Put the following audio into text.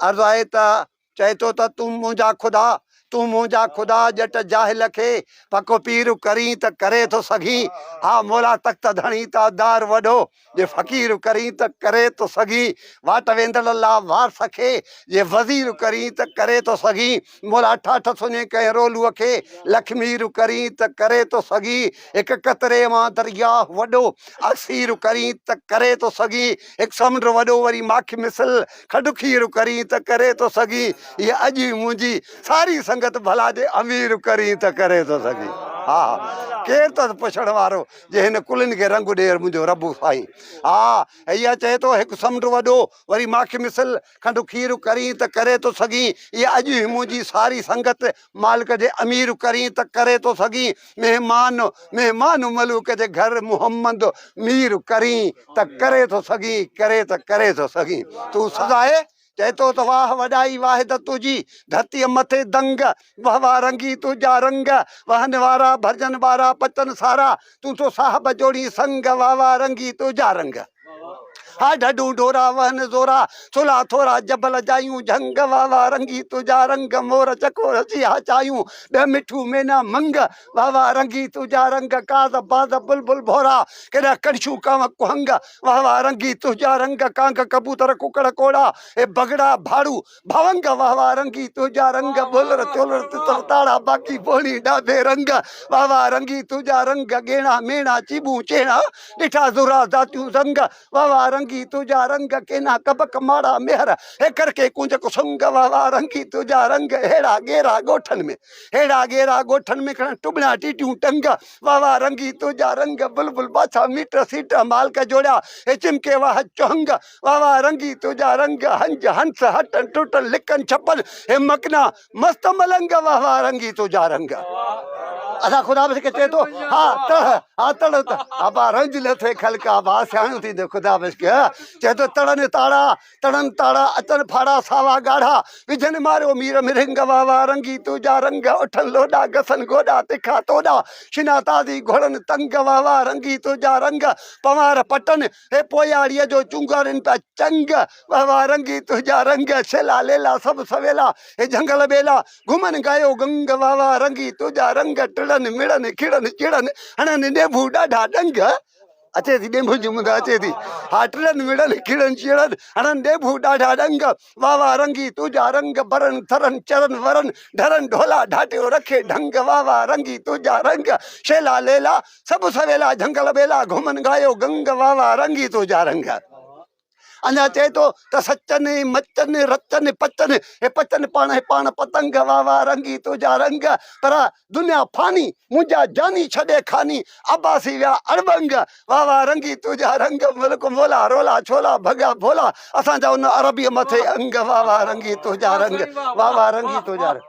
عرض آهي ته چئي ٿو ته تون منهنجا خدا، تون منهنجا خدا ڄٽ جاهل کي پڪو پير ڪرين ته ڪري ٿو سگهين، ها مولا تخت ڌڻي تابدار وڏو، جي فقير ڪرين ته ڪري ٿو سگهين، واٽ ويندڙ لا وارث کي، جي وزير ڪرين ته ڪري ٿو سگهين، مولا ٺاٺ سڃي ڪنهن رولوء کي، لکمير ڪرين ته ڪري ٿو سگهين، هڪ قطري مان درياهه وڏو، اسير ڪرين ته ڪري ٿو سگهين، هڪ سمنڊ وڏو وري ماکي مثل کنڊ کير ڪرين ته ڪري ٿو سگهين هيء اڄ ئي منهنجي ساري سنگت ڀلا جي امير ڪرين ته ڪري ٿو سگهين ها ڪير اٿس پڇڻ وارو جي هن ڪلين کي رنگ ڏي منهنجو رب سائين ها هيء چئي ٿو هڪ سمنڊ وڏو وري ماکي مثل کنڊ کير ڪرين ته ڪري ٿو سگهين هيء اڄ ئي منهنجي ساري سنگت مالڪ جي امير ڪرين ته ڪري ٿو سگهين، مهمان مهمان ملوڪ جي گهر محمد مير ڪرين ته ڪري ٿو سگهين، ڪري ته ڪري ٿو سگهين. تون سزائي چئي ٿو ته واهه وڏائي واحد تنهنجي، ڌرتيء مٿي دنگ، وهه واه رنگي تنهنجا رنگ، وهن وارا ڀرجن ٻارا پچن سارا، تون ٿو صاحب جوڙين سنگ، واه واه رنگي تنهنجا رنگ. ها ڍڍون ڍورا وهن زورا، ٿلها ٿورا جبل جايون جهنگ، واه واه رنگي تنهنجا رنگ، مور چڪور چيها چايون، ڏھ مٺو مينا منگ، واه واه رنگي تنهنجا رنگ، قاز باز بلبل ڀورا، ڪيڏا ڪڙڇون ڪانء ڪهنگ، واه واه رنگي تنهنجا رنگ، ڪانگ ڪبوتر ڪڪڙ ڪوڙا، اي بگڙا ڀاڙو ڀونگ واه واه رنگي تنهنجا رنگ ڀولر چولر تتر تاڙا باقي پوڻي ڏاڀي رنگ واه واه رنگي تنهنجا رنگ ڳيڻا ميڻا چيٻون چيڻا ڏٺا ذرا ذاتيون زنگ واه واه رنگي تنهنجا رنگ ڪينا ڪبڪ ماڙا ميهر هيڪر ڪي ڪونج ڪسنگ واه واه رنگي تنهنجا رنگ ههڙا ڳيرا ڳوٺن ۾ ههڙا ڳيرا ڳوٺن ۾ کڻن ٽٻڻا ٽيٽيون ٽنگ واه واه رنگي تنهنجا رنگ بلبل باڇا ميٽ سيٽ مالڪ جوڙيا هي چمڪي واه چهنگ واه واه رنگي تنهنجا رنگ هنج هنس هٽن ٽٽن لڪن ڇپن هي مڪنا مست ملنگ واه واه رنگي تنهنجا رنگ اسان خدا بخش کي چئي ٿو ها تڙ ها تڙ ابا رنج نه ٿئي خلق ابا سياڻو ٿيندو خدا بخش کي چئي ٿو تڙن تاڙا تڙن تاڙا اچن ڦاڙا ساوا ڳاڙها وجهن ماريو مير مرنگ واه واه رنگي تنهنجا رنگ اٺن لوڏا گسن گوڏا تکا توڏا شنا تازي گهوڙن تنگ واه واه رنگي تنهنجا رنگ پنوار پٽن هي پوياڙيء جو چونگارين پيا چنگ، وه واه رنگي تنهنجا رنگ، شيلا ليلا سڀ سويلا، هي جهنگل ٻيلا، گهمن گايو گنگ، وه واه رنگي تنهنجا رنگ، ٽڙن مڙن کڙن چڙن، هڻن ڏينڀو ڏاڍا ڏنگ، اچي ٿي ڏينڀن جي مند اچي ٿي، ها ٽڙن مڙن کڙن چڙن، هڻن ڏينڀو ڏاڍا ڏنگ، واه واه رنگي تنهنجا رنگ، برن ٿرن چرن ورن، ڍرن ڍولا ڍاٽيو رکي ڍنگ، واه واه رنگي تنهنجا رنگ، شيلا ليلا سڀ سويلا جهنگل ٻيلا گهمن ڳايو گنگ واه واه رنگي تنهنجا رنگ. اڃا چئي ٿو ته سچن مچن رچن پچن هي پچن پاڻ هي پاڻ پتنگ واه واه رنگي تنهنجا رنگ پر دنيا فاني منهنجا جاني ڇڏي خاني عباسي ويا اڙٻنگ واه واه رنگي تنهنجا رنگ ملڪ مولا رولا ڇولا ڀڳا ڀولا اسان جا ان عربيء مٿي انگ واه واه رنگي تنهنجا رنگ واه واه رنگي تنهنجا رنگ.